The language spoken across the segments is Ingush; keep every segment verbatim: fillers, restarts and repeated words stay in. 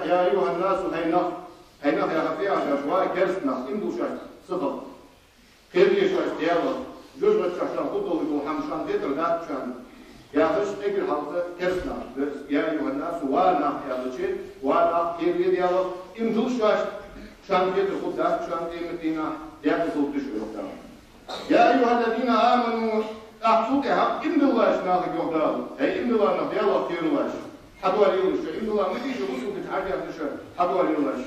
«يا أيها الناس», хӀай нах, хӀай нах яхар фу яхар да, ва керста нах, иман дилла шоашта сихал. Кхерале шоашта Даьлах, жожагӀатех шоана хургдолаш дола хӀама шоана хетар дац шоана. Яхаш, эггара хьалха керста нах, «يا أيها الناس», ва нах аьлча, ва нах, кхерале Даьлах, иман дилла шоашта, шоана хетар хургдац шоана къемата дийнахьа, декъаза лургда шо, йоах Дала. «يا أيها الذين آمنوا», тӀаккха цул тӀехьагӀа иман диллача нахага йоах Дала: хӀай иман дилла нах, Даьлах кхералаш. Хьадоалийлаш шо, иман дилла ма дий шо, бусалба дин хьадаьхача шо, хьадоалийлаш.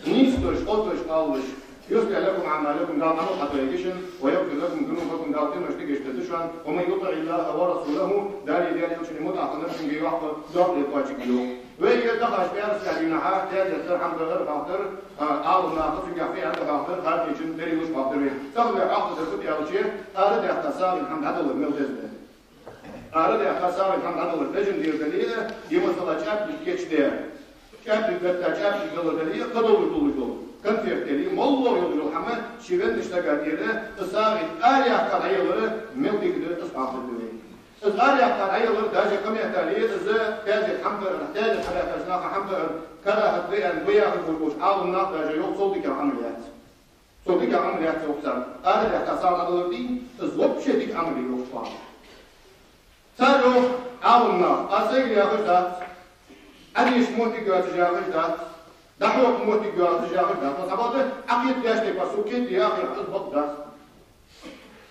Нийсдеш, отташ алалаш. «يصلح لكم أعمالكم», Дала Ӏамал хьадоаергья шун, «ويغفر لكم ذنوبكم», Дала къинош дигаш дергда шоана. «ومن يطع الله ورسوله», Далеи Даьла Элчанеи мутӀахь хиннар, цунга йоккха докъал кхоачаргья, йоах. Вай ер дахаш пӀаьраска дийнахьа, даьзза хӀама дагар хьоахадар, а, Ӏаламнаха, цунгахь фу аьннад хьоахадар, хӀаране чун дарийлаш хьоахадар вай. Цхьа вай хьоахадар фуд аьлча, арадаьхка сагӀийна хӀама дӀадалар мел деза да. Арадаьхка сагӀийна хӀама дӀадалар бежан дер дале а, е масала чӀаьпилг кийчде. ЧӀаьпилг гатта, чӀаьпилг далар дале а, кхыдолаш долаш дола конфет дале а, моллагӀа йолаш йола хӀама ший веннача сага тӀера, из сагӀийна арадаьхка дӀаялар мел дика да, из хьоахадаргда вай. Из арадаьхка дӀаялар, даже кхы меттел, из таьзет хӀама даар, таьзет хьадаьхкача наха хӀама даар карахӀат да аьнна, ва яхаш болаш болча Ӏаламнаха даже йоах, цул дикагӀа Ӏамал яц. Цул дикагӀа Ӏамал яц йоах цар. Арадаьхка сагӀа дӀадалар дий, из вообще дика Ӏамал я йоах цар. Цар йоах Ӏаламнаха, аз сайгара яхаш дац, Ӏадеша моттиг йоацаш яхаш дац, дӀахьокха моттиг йоацаш яхаш дац. Масала, Ӏа кхетадеш тайпара сога кхетаде яхе, из бакъ дац.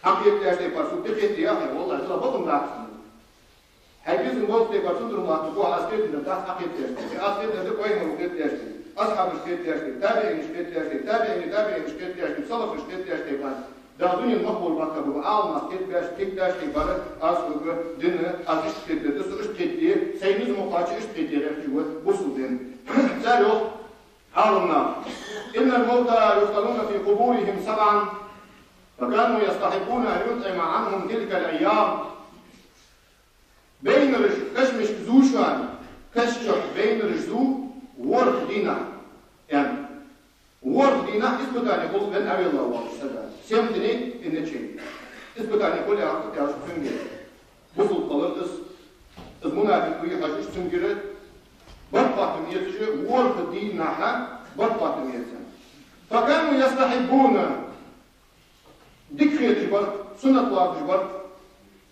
Ӏа кхетадеш тайпара сога кхетаде яхе, валлахӀи, из бакъ дац. Хьай безам болча тайпара цундар латташ ва, аз кхетадер дац Ӏа кхетадеш тайпара. Аз кхетадер да пайхамара кхетадеш тайпара, асхьабаша кхетадеш тайпара, табиӀинаша кхетадеш тайпара, табиӀини табиӀинаша кхетадеш тайпара, салафаша кхетадеш тайпара. Дала дунен махбур баккха ба Ӏаламнаха кхетабеш, кхетадеш тайпара, аз хӀанз дин, аз иштта кхетадер да, со иштта кхетаде, сай низ ма кхоачча иштта кхетаде гӀерташ ва бусалба дин. Цар йоах Ӏаламнаха: «إن الموتى يفتنون في قبورهم سبعا فكانوا يستحبون أن يطعم عنهم تلك الأيام». Байнараш, кашамашка зу шоана, каша чу байнараш зу ворхӀ дийнахьа, аьнна. ВорхӀ дийнахьа испытани хул венна Ӏавелла волча сага. Семь дней и ночей. Испытани хул яхар да цунгара. Бусалба хилар из, из мунафикъ вий хьажа, уж цунгара барт-хаттам эцаш, ворхӀ дийнахьа барт-хаттам эцаш. «فكانوا يستحبون». Дика хеташ бар, суннат лоацаш бар.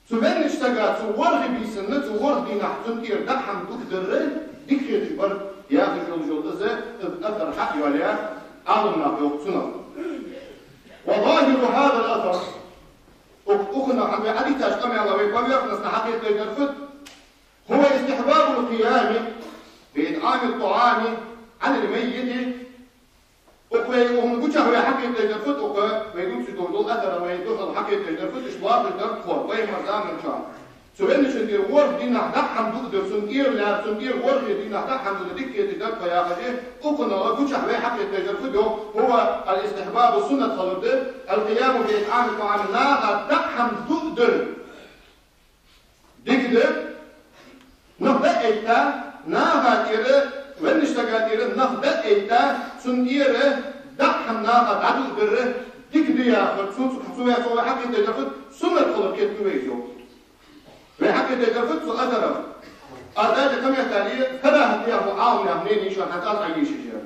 Цу веннача сага цу ворхӀе бийсанна, цу ворхӀ дийнахьа цунна тӀера даа хӀама дуадар дика хеташ бар, яхаш йолаш йола из, из асар хьа а йоалаяь, Ӏаламнаха йоах цунах. «وظاهر هذا الأثر». Укх-, укханах хӀанз вай Ӏадийцача къамаьлах вай поверхностно хьакхетадергдар фуд? «هو استحباب القيام بإطعام الطعام عن الميت». Укх вай, укхун гучахь вай хьакхетадергдар фуд, укх вай дувцаш дола асарах вай духьал хьакхетадергдар фуд, иштта лоацаш дар тхо, пайхамара заман чу. Цу венначунна тӀера ворхӀ дийнахьа даа хӀама дуадар, цунна тӀера лаьрхӀа, цунна тӀера ворхӀе дийнахьа даа хӀама дуадар дика хеташ дар тхо яхаш, укханах гучахь вай хьакхетадергдар фуд, йоах, «هو الاستحباب», суннат хилар да, «القيام بإطعام الطعام», наха даа хӀама дуадар. Дика да, нах дӀаэтта, наха тӀера, веннача сага тӀера нах дӀаэтта, цунна тӀера даа хӀама наха дӀадуадар дика да яхар, цу, цу, цу вай, цу вай хьакхетадергдар фуд, суннат хилар кхетаду вай из, йоах. Вай хьакхетадергдар фуд цу асарах? Аз даже кхы меттел карахӀат да яхача Ӏаламнаьха мнени шоана хӀанз аз Ӏайийшача.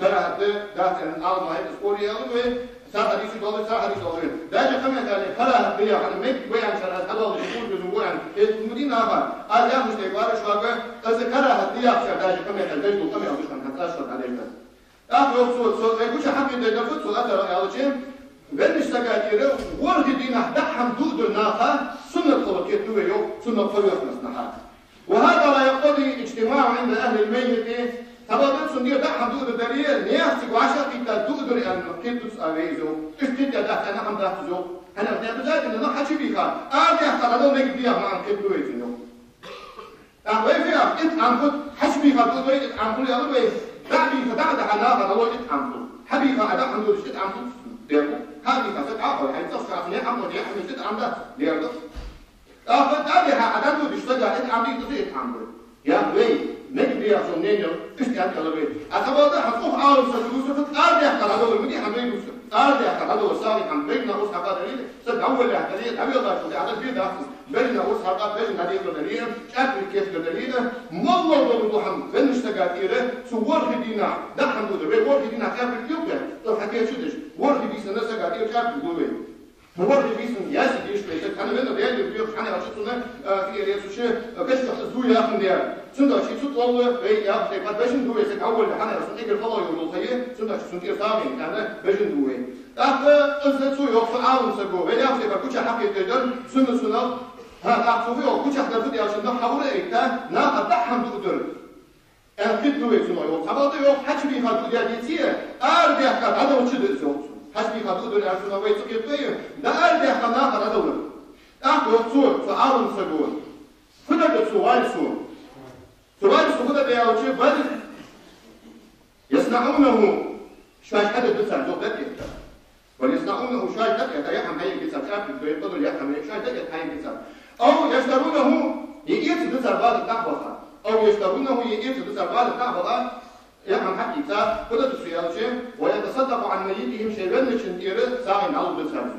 КарахӀат да, дац аьнна, Ӏаламнаха хьайна спор яьлар вай, цхьа хьадис доаллаш, цхьа хьадис доаллаш вай. Даже кхы меттел карахӀат да яхар, мегаш ба аьнна шоана, аз хьадоаллаш, шура безам ба аьнна, хеташ ма дий наха. Аз яхаш тайпара шуга, из карахӀат да яхачар даже кхы меттел деш дола къамаьл да шоана хӀанз аз шоана дӀадеш дар. ТӀаккха йоах цо, цо вай гучахь хьакхетадергдар фуд цу асарах аьлча, веннача сага тӀера ворхӀе дийнахьа даа хӀама дуадар наха суннат хилар кхетаду вай, йоах, цунах поверхностно хьа. «وهذا لا يقتضي الاجتماع عند أهل الميت». Цхьабакъда цунна тӀера даа хӀама дуадар дале, наьха цига вӀашагӀкхийтта дуадар аьнна кхетаду аз вай из, йоах. Иштта кхетадаь дац аьнна хӀама дац из, йоах. ХӀана аьлча, обязательно нах хьачубийха, арадаьхка дӀадала мегаш да яха маӀан кхетаду вай из, йоах. ТӀаккха вай фу яхар, итӀам хул, хьачубийха дуадар, итӀам хул аьлар вай, дӀа а бийха, дӀа а дахьа наха дӀадала итӀам хул. Хьабийха, Ӏа даа хӀама дуадаш итӀам хул, дер хул. Хьа а бийха, саг Ӏа а хой, хьайна цӀагӀа шахьа не хӀама, не хӀама, итӀам дац, дер дац. ТӀаккха дӀа а дахьа, Ӏа дӀадуадаш сага итӀам дий, из итӀам да. Яхар вай, мегаш да яхача мненел, иштта аьнна хилар вай. А цхьабакъда хӀанз укх Ӏалам сага дувцар фуд, арадаьхка дӀадалар ма дий хьона вай дувцар. Арадаьха дӀадалар сагӀийна хӀама, бежана урс хьакха дале а, са дӀаволлехь дале а, дӀавеллачул тӀехьагӀа бе дац из. Бежана урс хьакха, бежана дӀадекъар дале а, чӀаьрпилг кечдар дале а, моллагӀа долаш дола хӀама веннача сага тӀера цу ворхӀе дийнахьа даа хӀама да из. Вай ворхӀе дийнахьа чӀаьрпилг лелабе, цо хьакхаьча дезаш, ворхӀе бийсанна сага тӀера чӀаьрпилг лу вай. ВорхӀе бийсанна яьсса деш вай, саг хьанна венна Даьла юрта вехаш, хӀана аьлча цунна, а, фиер яцуча, а, кашамашта из ду яхаш дар. Цудухьа цу тӀа вай яхаш тайпара бежана ду вай, саг хьаволле, хӀана аьлча цун эггара халахь йолаш йола ха я, цудухьа цун тӀера сагӀийна аьнна бежана ду вай. ТӀаккха из цо йоах, цу Ӏалам саго, вай яхаш тайпара гуча хьакхеташ дар, сунна-суннат, хӀа, тӀаккха цо йоах, гуча дар фуд аьлча, нах хьавура айта, наха даа хӀама дуадар. Аьнна кхетаду вай цунах, йоах. Цхьабакъда, йоах, хьачубийха дуадаь деце а, арадаьха дӀадалча да из, йоах цо. Хьачубийха дуадар аьлча, цунах вай ца кхетаду вай, даа арадаьха наха дӀадалар. ТӀаккха йоах цо, цу Ӏалам саго: фу дергда цо, вай со? Цо вай со фу дергда аьлча, бал яснауьнаху, шоаш хьадар да цар, йоах, дӀаэтта. Бал яснауьнаху, шоаш дӀаэтта, яа хӀама хьаергья цар, чӀаьрпилг дой, къадур яа хӀама, шоаш дӀаэтта хьаергья цар. Ав яштаруьнаху, е эца да цар базар дӀахьа баха. Ав яштаруьнаху, е эца да цар базар дӀахьа баха, яа хӀама хьаийца, фу дергда цо аьлча, ва ятасаддакъу Ӏан маййитихӀим, шоай венначун тӀера сагӀийна дӀалургда цар из.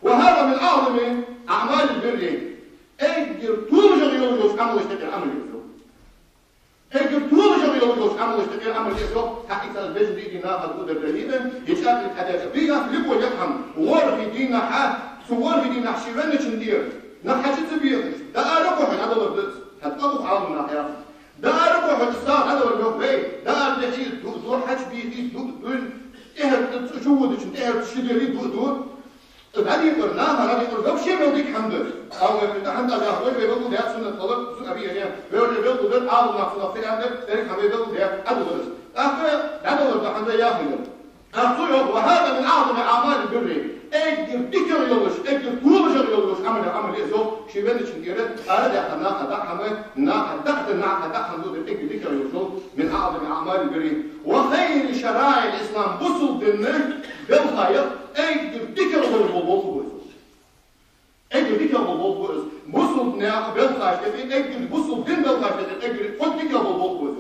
Ва хӀаза мин аӀзами аӀмалил бирри, эггара толашагӀа йолаш йолча Ӏамалашта юкъера Ӏамал я из. Эггара толашагӀа йолаш йолча Ӏамалашта юкъера Ӏамал я из, йоах, хьаийца, бежана диъ дийнахьа наха дуадар дале а, е чӀаьрпилг хьадеча, бе дац любой яа хӀама, ворхӀе дийнахьа, цу ворхӀе дийнахьа ше венначун тӀера нах хьачу ца бехаш, даа ара кхухьаш дӀадалар да из, хӀаьта къа бух Ӏалам наха яхаш. Даа ара кхухьаш сагӀа дӀадалар, йоах, вай, даа ара дехье дуаду, хьачубийхе дуаду, тӀехьарча чу водачун, тӀехьарча чу ши дели дуаду. ДӀадекъар, наха дӀадекъар вообще мел дика хӀама да. Ӏалам наха тӀехьа хӀама дӀаяхар вай белгалдаьд, суннат хилар, суннат аби яре, вай белгалдаьд, Ӏалам наха суннат хилар, деррига хӀама вай белгалдаьд, дӀадалар из. ТӀаккха дӀадалар да хӀанз яхилга. ТӀаккха цо йоах: ва хӀаза мин аӀзами аӀмалил бирри, эггара дикагӀа йолаш, эггара толашагӀа йолаш Ӏамал, Ӏамал я из, йоах, ше венначун тӀера арадаьха наха даа хӀама, наха даа дар, наха даа хӀама дуадар эггара дикагӀа йолаш йола, мин аӀзами аӀмалил бирри ва хайри шараиӀил ислам, бусалба дина белхаех эггара дикагӀа йолаш йола болх ба из. Эггара дикагӀа йола болх ба из. Бусалба наьха белхашта юкъе, эггара бусалба дина белхашта юкъе, эггара фу дикагӀа йола болх ба из.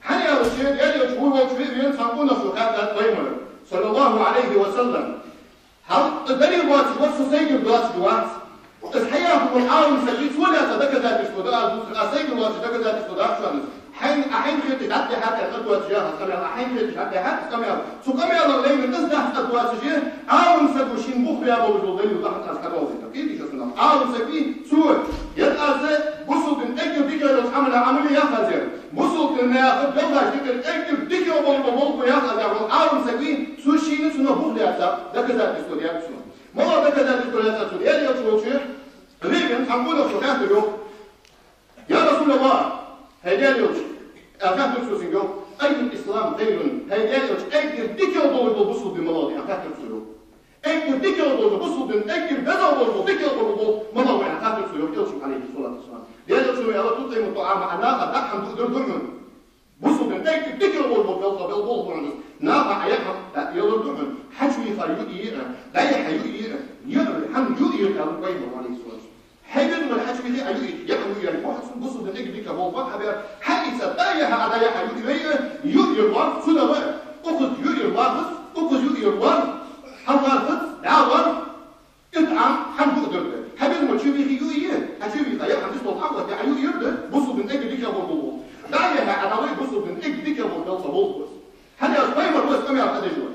ХӀана аьлча, Даьла Элча вувцаш вена цхьан къонахчо хаьттад Пайхамарага, саллаллахӀу Ӏалайхи ва саллам: хьал далил лоацаш вар со, сайгара доацаш вац. Из хьаяхар Ӏалам саг вий, цо лаьца доказательство да аз дувцар, аз сайгара лоацаш доказательство дац шоана из. Хьайна, Ӏа хьайна хеташ дӀатӀадехьа тӀера къа доацаш яхац къамаьл, Ӏа хьайна хеташ дӀатӀадехьа из къамаьл. Цу къамаьлах лайна из дахьаш къа доацаш, Ӏалам саго шийна бух баь болаш дола далил дахьаш аз хьадоаладаьд. Кхетий шо цунах? Ӏалам саг вий, цо, ер аз бусалба дина эггара дикагӀа йолча Ӏамалех Ӏамал я яхац аз, ер бусалба дина наьха белхашта юкъера эггара дикагӀа йола болх ба яхац аз, ер Ӏалам саг вий, цо шийна цунах бух лаьца доказательство даьд цо. МалагӀа доказательство лаьцад цо? Даьла Элча волча вена цхьан къонахчо хаьттар, йоах: я РасулаллахӀ, хӀай Даьла Элча, аьнна хаьттар цо цунга, йоах, айюл ислами хайрун, хӀай Даьла Элча, эггара дикагӀа долаш дола бусалба ди малагӀа да, аьнна хаьттар цо, йоах. Эггара дикагӀа долаш дола бусалба ди, эггара безагӀа долаш дола, дикагӀа долаш дола малагӀа да, аьнна хаьттар цо, йоах, Элчага, Ӏалайхи ссалату вассалам. Даьла Элчано аьлар: тутӀиму ттаӀама, Ӏа наха даа хӀама дуадар да хьона. Бусалба дина эггара дикагӀа долаш дола белха, бел болх ба хьона из. Наха Ӏа яа хӀама яалар да хьона, хьачувийха юае а, дӀаяхьа юае а, яар хӀама юае а, аьлар Пайхамара, Ӏалайхи ссалату вассалам. Хьай безам бар хьачувийхе а, юае а, яа хӀама юае а, бу хьа цун бусалба дина эггара дикагӀа болх ба хьа бер, хьаийца, дӀаяхьа а, дӀаяхьа юае а, юаер лоархӀ, цу дагӀа а, укхаза юаер лоархӀ из, укхаза юаер лоархӀ, хьалхархац, дӀалоархӀ, итӀа Ӏа хӀама дуадар да. Хьай безам бар чувийхе, юае а, хьачувийха яа хӀама дицдолх хьа а оттае, Ӏа юаер да бусалба дина эггара дикагӀа болаш бола болх. ДӀа а, яхьа а, дӀалой, бусалба дина эггара дикагӀа болаш белха болх ба из. ХӀана аьлча Пайхамара укх къамаьл хьадеш ва.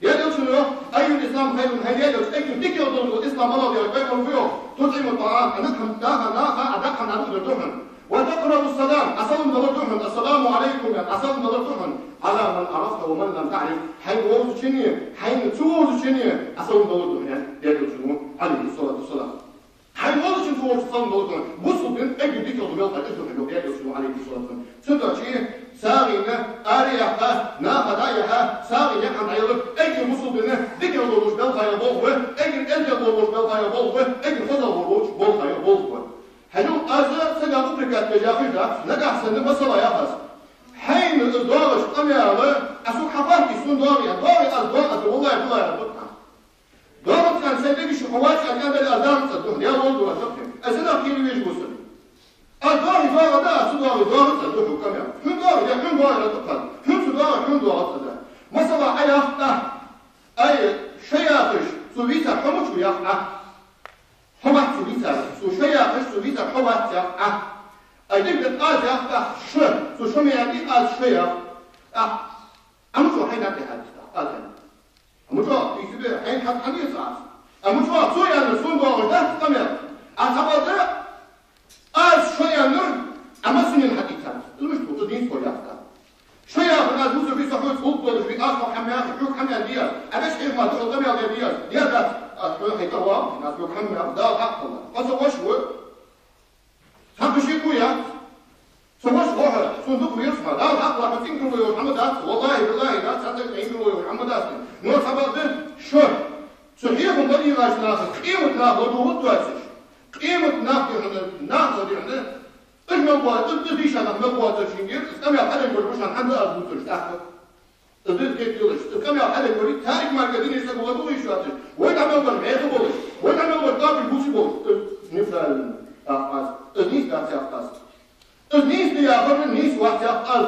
Даьла Элчано йоах: айюл ислами хайрун, хӀай Даьла Элча, эггара дикагӀа долаш дола ислам малагӀа да аьлча, Пайхамара фу йоах? ТутӀиму ттаӀама, Ӏа наха, наха, наха Ӏа даа хӀама дуадар да хьона. Ва такърау ссалам, Ӏа салам далар да хьона, ассаламу Ӏалайкум, аьнна, Ӏа салам далар да хьона, Ӏала ман Ӏарафта ва ман лам таӀриф, хьайна вовзачунна, хьайна ца вовзачунна Ӏа салам далар да хьона, аьнна, Даьла Элчано, Ӏалайхи ссалату вассалам. Хьайна вовзачунна ца вовзачунна салам далар да хьона. Бусалба дина эггара дикагӀа дола белха из да хьона, йоах Даьла Элчано, Ӏалайхи ссалату вассалам. Цудухьа сагӀийна ара яьккха, наха дӀа а яьха, сагӀийна яа хӀама дӀаялар эггара бусалба дина дикагӀа долаш болча белхаех болх ба, эггара эздел болаш болча белхаех болх ба, эггара хозагӀа болаш болча болхаех болх ба. Хьажал, аз сага упрекать деш яхаш дац, нагахьа санна масала яхац. Хьайна из доагӀаш къамаьл, Ӏа сога хьахаттий, сона доагӀий, доагӀий, аз доагӀа, аз, валлахӀи, биллахӀи, аз дукха. ДоагӀац аьнна сай дега чу хьо вац аьнна, аьнна дале, аз доагӀац аз духьа, Даьла волга аз духьа. Аз сенах кхера везаш ва со? Аз доагӀий, доагӀа да, аз ца доагӀий, доагӀац аз духьа, къамаьл. Хьона доагӀий, е хьона доагӀий, аз духьа. Хьона ца доагӀий, хьона доагӀац аз. Масала, Ӏа яхар тӀа Ай, шо яхаш, цу вийцар хьо ма вац, йоах Ӏа. Хьо вац цу вийцар, цу шо яхаш, цу вийцар хьо вац, йоах Ӏа. Ай, дика да, аз, йоах, тӀаккха шо, цу шо ма яхий, аз шо, йоах. ТӀаккха Ӏа ма чӀоагӀа хьайна тӀехьа, йоах, аз. Ӏа ма чӀоагӀа, из бе, хьайна хьа-, хьа ма яц аз. Ӏа ма чӀоагӀа, цо аьннар сона доагӀаш дац къамаьл. Аз хьабалда, аз шо аьннар, Ӏа массанена хьадийцад. Из мишта ва, из нийса ва, йоах тӀаккха. Шо яхар аз вусар вий, со хьоца гӀулакх долаш вий, аз хьога хӀама яхар, хьога хӀама яхар дий аз? Ӏа вешта хьехам ма дий, къамаьл даь дий аз? Даь дац. Аз хьоца хьайта ваха, аз хьога хӀама яхар, Дала хьакъ хилда. Ӏа со воша ва. Цхьа кхы шиъ ва, йоах. Со воша ва хьо, сона дукха веза хьо. Дала хьакъ хилда, хьо цӀенгало йолаш хӀама дац. Валлахьи, биллахьи, дац, цхьа цӀенгало йолаш хӀама дац. Но цхьабакъда шо, цу хьехам ладийгӀача наха къематдийнахьа ладувгӀаргдац уж. Къематдийнахьа дийхьа, наха дийхьа, уж мел боацаш, уж, уж дийша нах мел боацаш шунгара, из къамаьл хьадергдолаш ба шоана, хӀанз аз дувцараш тӀаккха. Из деза кхетаделаш, из къамаьл хьадергдолаш, царга мара динах саг ладувгӀаш вацаш, вай дӀа мел бар мехка болаш, вай дӀа мел бар кафир бувцаш болаш, из неправильно, йоах аз, из нийса дац, йоах аз. Из нийса да яхар нийса вац, йоах аз.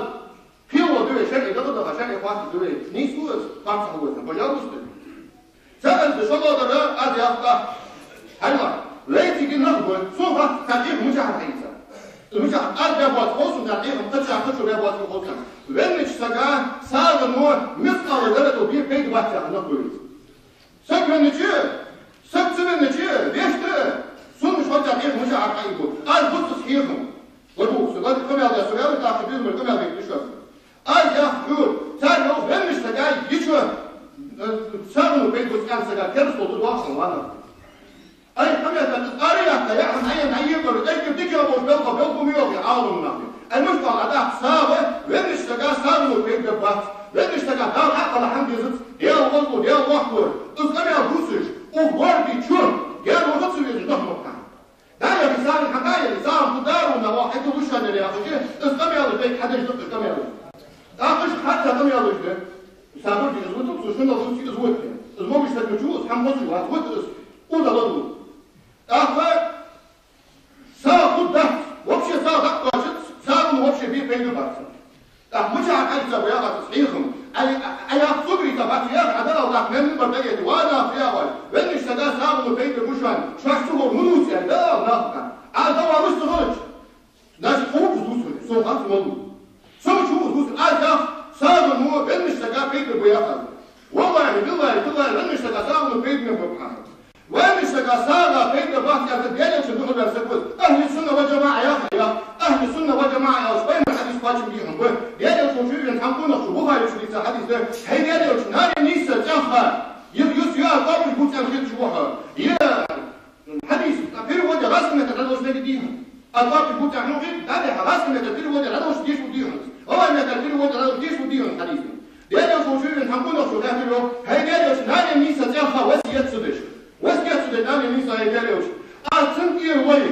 Кхело да вай, шарӀе дагадоха, шарӀе хоаттаргда вай. Нийса ва из, харцахьа ва из, пожалуйста. Цхьаькха да шоллагӀдар, аз, йоах тӀаккха. Хьайла, вайцига нах ба, цо хац, цар хьехам мичахьара хьаийцад. Мичахьара, аз баь боаца хов сона цар хьехам, кхыча, кхычо баь боаца хов сона. Веннача сага сагӀано мискъала зарратал бе пайда бац, йоах, нах ба вайцига. Саг веннача, саг ца веннача, вешта, сона шоана цар хьехам мичахьара хьаийцад. Аз бувц аз хьехам. ЛадувгӀа со, ладувгӀа, къамаьл де со, ваьлла, тӀаккха безам бар къамаьл дергда шоана. Аз, йоах, хьога, цар, йоах, веннача сага йича, э, сагӀано пайда бац аьнна сага керастал да доахаш ванах. Ай, хьамета, из ара яккха, яхьан Ӏайен Ӏайен бар, эггара дикагӀа болаш белха, белха ма йоахий Ӏаламнаха. Ай, мишта оал Ӏа тӀаккха сагӀа, веннача сага сагӀано пайда бац. Веннача сага Дала хьакъ хилда хӀама дезац, Даьла гӀазот, Даьла воккхавар. Из къамаьл дувцаш, укх горга чу, Даьла ваха ца везаш нах ма ба. ДӀаяхьа сагӀа, хьа дӀаяхьа сагӀа, фу дар ва, нагахь хьайта луш ва аьнна яхаш, из къамаьлаш дайта хьадеш да къамаьлаш. ТӀаккха уж харца къамаьлаш да. Сабар де, из вуту, цу шунал шуци из вуту. Из могаш саг ма вац, из хӀама хозаш вац, вуту из. Уда ладувгӀа. ТӀаккха сагӀа хургдац, вообще сагӀа дӀакхоачац, сагӀано вообще бе пайда бац. ТӀаккха мичахьара хьаийцаб, йоах аз, хьехам? Ай, ай, ай, яхаш цугара ийцаб, бац, яхаш, Ӏа дӀаала, тӀаккха мел минбар тӀа а этта, ва нах, яхаш, веннача сага сагӀано пайда ба шоана, шоаш цу гӀор ма дувца, аьнна, дӀаала нахага. Ӏа дӀавалаш ца хилча, значит, ховш дувцар, сона харц ма дувца. Со ма чу дувцар, аз, йоах, сагӀано веннача сага пайда ба, йоах аз. Валлахьи, биллахьи, таллахьи, веннача сага сагӀано пайда ма ба хьона. Веннача сага сагӀа пайда бац аьнна Даьла Элчан духьал ваьнна саг вац. Ахьлу сунна вал джамаӀа яхар, йоах. Ахьлу сунна вал джамаӀа яхаш пайхамара хьадис кхоачам бий хьона, ба. Даьла Элчан ший вен хӀама къонахчо, Бухаре чу дийца хьадис да. ХӀай Даьла Элча, наьна нийсса цӀенха, е юс йоа кӀоаргаш бувца аьнна хеташ ва хьо. Е хьадис, а, переводе гӀазкхий меттала дӀадалаш мегаргдий хьона? А кӀоаргаш бувца аьнна хеташ, дӀадехьа гӀазкхий меттала переводе дӀадалаш дешаш дий хьона? ГӀалгӀай меттала переводе дӀадалаш дешаш дий хьона хьадис? Даьла Элча ший вен хӀама къонахчо хаьттар йоах: хӀай Даьла Элча, наьна нийсса цӀенха васкет ца деш. Васкет ца деш, наьна нийсса, хӀай Даьла Элча. Аз цунна тӀера лой,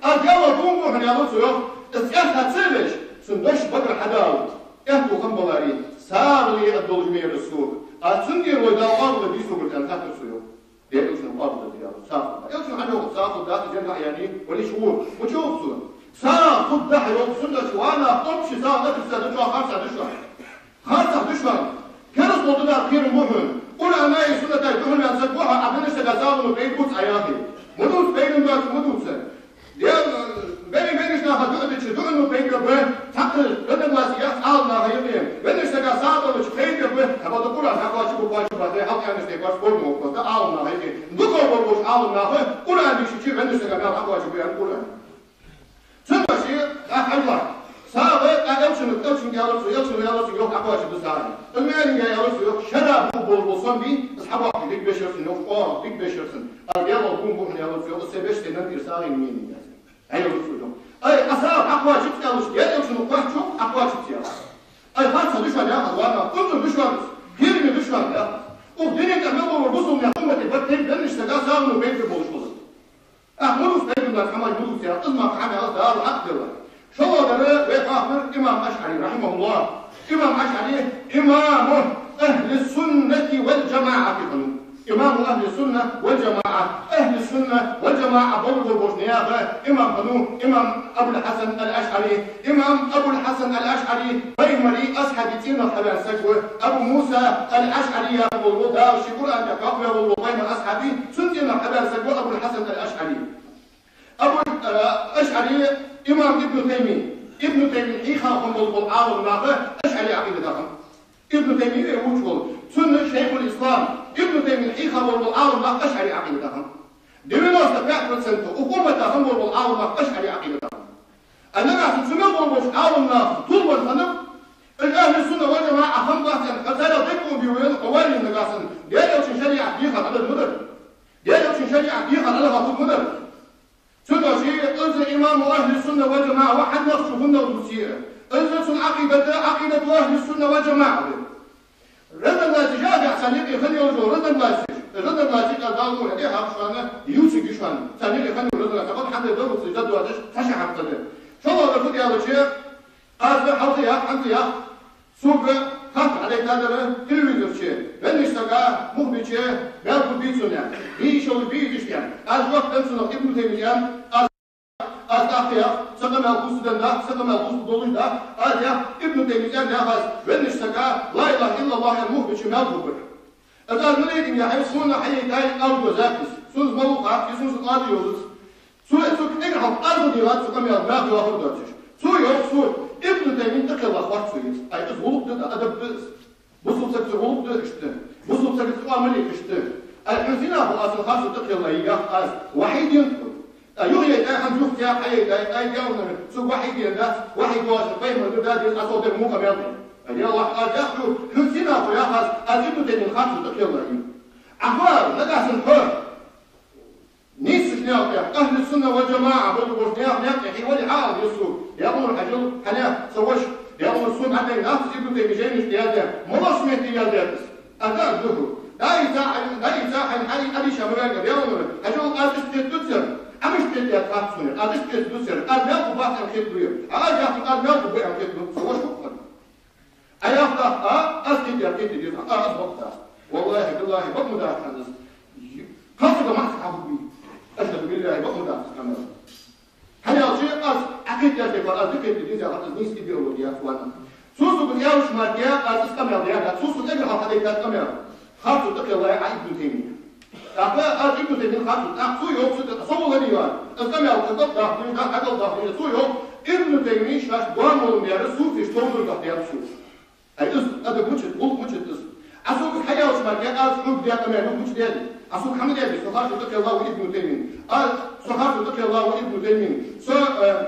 аз Даьлах дув буъ хьона, аьлар цо йоах, из цӀенха ца веш, цун дош багара хьадалар. Аьттув хинна баларе, сагӀа ле а долаш мера сога. Аз цунна тӀера лой, Дала къоабалдергдий согара, аьнна хаьттар цо йоах. Даьла Элчано къоабалдергда, аьлар, сагӀа хургда. Элчано хьадоагӀа, сагӀа хургда, из жамаӀа яьннай, вале шу вур. Ма чу вур цо. СагӀа хургда хьона, йоах, цудухьа ванах общий сагӀа отрицать дац, харцахьа да шоана. Харцахьа да шоана. Керастал да аьнна кхерам ба хьона. Къуръанаи суннатай духьал ваьнна саг ва хьо, Ӏа веннача сага сагӀано пайда бувца Ӏа яхе. Ма дувца, пайда бац, ма дувца. Даьла, бери-бераш наха дуӀа дича, дуӀано пайда ба, цхьаккха разногласи яц Ӏаламнаха юкъе. Веннача сага сагӀа далча пайда ба, хӀаьта Къуръан хьакхоачаргба, кхоачаргбац, хьалкъаьнаш тӀа барт спорно вопрос да Ӏаламнаха юкъе. Дукха болаш Ӏаламнаха Къуръан дийшача веннача сага мел хьакхоачаргба аьнна Къуръан. Цудухьа, а, хьажал, сагӀа, а, Элчано, Элчанга аьлар цо, Элчано аьлар цо, йоах, хьакхоачаргда сагӀа. Из ма аьннадий, аьлар цо, йоах, шера бух болаш бола сом бий, из хьабоаккхаргда дика бешара цунна, йоах, чӀоагӀа дика бешара цунна. Аз Даьлах дув буъ хьона, аьлар цо, йоах, из са вешта нанкӀера сагӀийна мений яц. Ай, аьлар цо, йоах. Ай, Ӏа сагӀа хьакхоачац аьлча, Даьла Элчано кхоачаш, хьакхоачац, йоах. Ай, харцахьа да шоана, йоах, ванах, унзара да шоана из, кхераме да шоана, йоах. Укх дунен тӀа мел бола бусалба наьха уммата барт тайп веннача сага сагӀано пайда болаш хилар. Ах, ма дувца, пайда бац, хӀамаш ма дувца, из ма хӀама аьлча, Дала хьакъ делар. ШоллагӀдар вай хьоахадир имам АшӀари, рахьимахӀуллахӀ. Имам АшӀари имаму ахьли суннати вал джамаӀати хиннав. Имаму ахьли сунна валь джамаӀа. Ахьли сунна валь джамаӀа болаш бола наьха имам хиннав имам Абуль-Хьасан аль-АшӀари. Имам Абуль-Хьасан аль-АшӀари пайхамара асхьабий цӀенах хьаваьнна саг ва. Абу Муса аль-АшӀари яха волаш вола, Дала ший Къуръан тӀа хьоахаваь волаш вола пайхамара асхьабий, цун цӀенах хьаваьнна саг ва Абуль-Хьасан аль-АшӀари. Абу, э, АшӀари имам Ибн Таймия. Ибн Таймия хьийха хинна болаш бола Ӏаламнах ашӀари Ӏакъидатах хиннаб. Ибн Таймия вувцаш вола. Цунна шайхуль-ислам. Ибн Таймия хьийха болаш бола Ӏаламнах ашӀари Ӏакъидатах хиннаб. Девяносто пять процентов укх умматах хинна болаш бола Ӏаламнах ашӀари Ӏакъидатах хиннаб. А нагахьа санна цу мел болаш болча Ӏаламнаха тилвар хиннаб, уж ахьли сунна валь джамаӀа хиннабац аьнна, хьо царех даггара бе вайна къавалин нагахьа санна, Даьла Элчан шариӀат дехар хьадар ма дар. Даьла Элчан шариӀат дехар хьалахьа хург ма дар. Цудухьа иза имаму ахьли сунна валь джамаӀа ва хьаннахчу хӀуннал дусийра. Иза цун Ӏакъидата, Ӏакъидату ахьли сунна валь джамаӀа да. Разногласеш яхаш царна юкъе хинна йолаш йола разногласеш. Разногласеш а Дала мухь тӀехьа шоана, ювцаргья шоана. Царна юкъе хинна йола разногласеш. Хьанна да вуцаш да доацаш, цхьа шахьар да. ШоллагӀа фу да аьлча, аз хьалха яхар, хӀанз яхар, сога хаттар хьадайтадар телевизор чу, веннача сага мух бича, мел хургбий цунна, бийшал бийзаш яхаш. Аз жоп деннад цунах, Ибн Таймия, аз, аз тӀаккха яхар, са къамаьл хӀанз денна да, са къамаьл хӀанз долаш да, аз яхар, Ибн Таймия яхар аз, веннача сага ла илахӀа иллаллахӀ аьнна мух бича мел хургба. Аз, аз ма лайдинге хьай, сона хьайийтар аудиозапись, сона малув хаттар, сона сагӀа йолаш. Цо, цо кӀегар хьалха аз ма дийхад цу къамаьла наха йоахар доацаш. Цо йоах, цо Ибн Таймия тӀакхелла харц ва из. Ай, из гӀулакх да, адаб да из. Бусалба сагаца гӀулакх да иштта. Бусалба сагаца оамал я иштта. Ай, хьона сенах хов аз цун харцо тӀакхеллай, яхар аз, вахьидин хьо. Ай, юха яйтай, хӀанз юха цхьа хьайийтар, ай, гӀалгӀай, цу вахьидин дац, вахьид доацар пайхамар да, деза, аз цох дер мукъа мел да. Ай, я Аллахь, аз яхар хьога, хьона сенах хов, яхар аз, аз Ибн Таймия харцо тӀакхеллай. Ахьа, нагахьа санна хьо нийсача наькъа тӀа, ахьли сунна валь джамаӀа болаш болча наьха наькъа тӀа хьо вале, хьаала деза сога. Даькъала хьажал, хьанех, са воша, даькъала сона Ӏадайнадац Ибн Таймия жайнаш тӀа яздаь, малагӀча метте яздаьд из. Аз дӀаала духьал. ДӀаийца хьайна, дӀаийца хьайна, хьай, Ӏадийша ма ваьннар, Даькъала, хьажал, аз иштта хет дувцар, Ӏа мишта хет яхад цунна, аз иштта хет дувцар, аз мел хургбац аьнна хет ду ер. Ӏа аз яхар, аз мел хургба аьнна хет ду, са воша ва-кх хьона. Ӏа яхар да, а, аз хетар хетаде деза, а, аз бакъ дац. ВаллахӀи, биллахӀи, бакъ ма дац хӀанз. Кхалсага маца хьахургбий? Ашхьаду биллахӀи, бакъ ма дац хӀанз. ХӀана аьлча аз Ӏа хетар хетар, аз дика хетаде деза, аз нийса идеологи яц вайна. Цо сога аьлча мара, аз из къамаьл даьдац, цо сона эггара хьалха хьадайтад къамаьл. Харцо тӀакхеллай Ӏа Ибн Таймия. ТӀаккха аз Ибн Таймия харцо, тӀаккха цо йоах, цо тӀаккха со валаре вар. Аз къамаьл кӀал дахьаш, да, кӀал дахьаш, цо йоах, Ибн Таймия шоаш доамал ма дий, суфеш товдар дахьаш даьд цо. Ай, из адаб мичад, гӀулакх мичад из. Ӏа сога хьааьлча мара, аз хьога даь къамаьл мича даьд? Ӏа сога хӀама даьд, со харцо тӀакхелла ва Ибн Таймия. Аз, со харцо тӀакхелла ва Ибн Таймия. Со, э,